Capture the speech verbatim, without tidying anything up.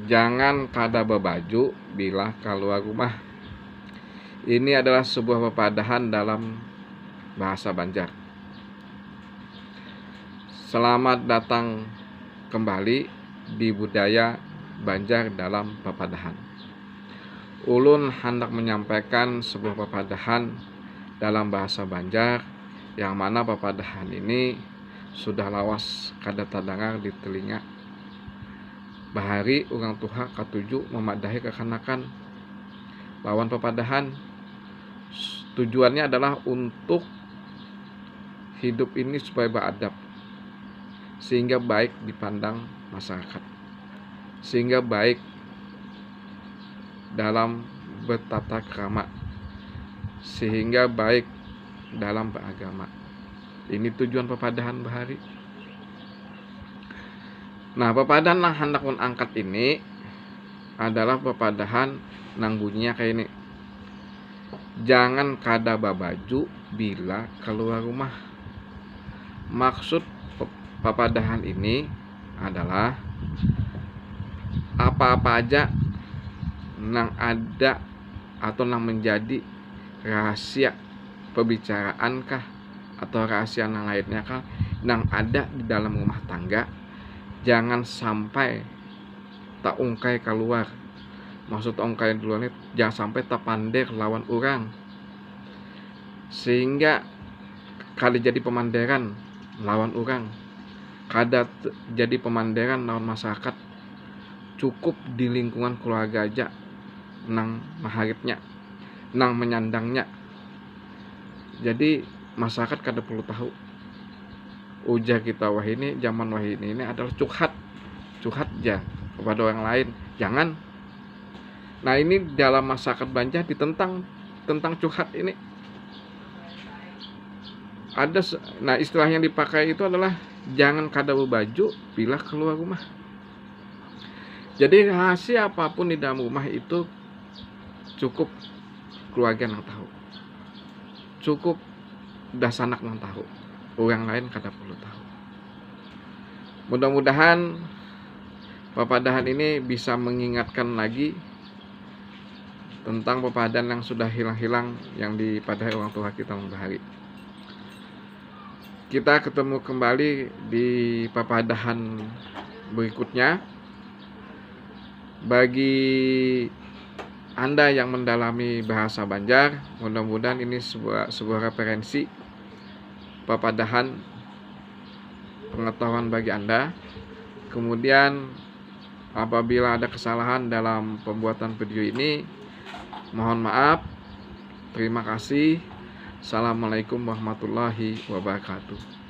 Jangan kada babaju bila kaluar rumah. Ini adalah sebuah papadahan dalam bahasa Banjar. Selamat datang kembali di budaya Banjar dalam papadahan. Ulun handak menyampaikan sebuah papadahan dalam bahasa Banjar, yang mana papadahan ini sudah lawas kada tadangar di telinga. Bahari urang tuha katuju mamadahi kakanakan lawan papadahan. Tujuannya adalah untuk hidup ini supaya beradab, sehingga baik dipandang masyarakat, sehingga baik dalam bertata krama, sehingga baik dalam beragama. Ini tujuan papadahan bahari. Nah, papadahan nang handak ulun angkat ini adalah papadahan nang bunyinya kayak ini. Jangan kada babaju bila keluar rumah. Maksud pe-, papadahan ini adalah apa-apa aja nang ada atau nang menjadi rahasia pembicaraan kah atau rahasia nang lainnya kah nang ada di dalam rumah tangga, jangan sampai taungkai keluar. Maksud taungkai dulu ini, jangan sampai tapander lawan orang, sehingga kada jadi pemanderan lawan orang, kada t-, jadi pemanderan lawan masyarakat, cukup di lingkungan keluarga aja nang maharipnya, nang menyandangnya. Jadi masyarakat kada perlu tahu ujar kita wahini, zaman wahini ini adalah curhat, curhat ja kepada orang lain. Jangan. Nah, ini dalam masyarakat Banjar ditentang tentang curhat ini. Ada se-, nah, istilah yang dipakai itu adalah jangan kada babaju bila keluar rumah. Jadi rahasia apapun di dalam rumah itu cukup keluarga nang tahu, cukup dasanak nang tahu, orang lain kada perlu tahu. Mudah-mudahan papadahan ini bisa mengingatkan lagi tentang papadahan yang sudah hilang-hilang yang dipadahi orang tua kita membahari. Kita ketemu kembali di papadahan berikutnya. Bagi Anda yang mendalami bahasa Banjar, mudah-mudahan ini sebuah, sebuah referensi papadahan pengetahuan bagi Anda. Kemudian, apabila ada kesalahan dalam pembuatan video ini, mohon maaf. Terima kasih. Assalamualaikum warahmatullahi wabarakatuh.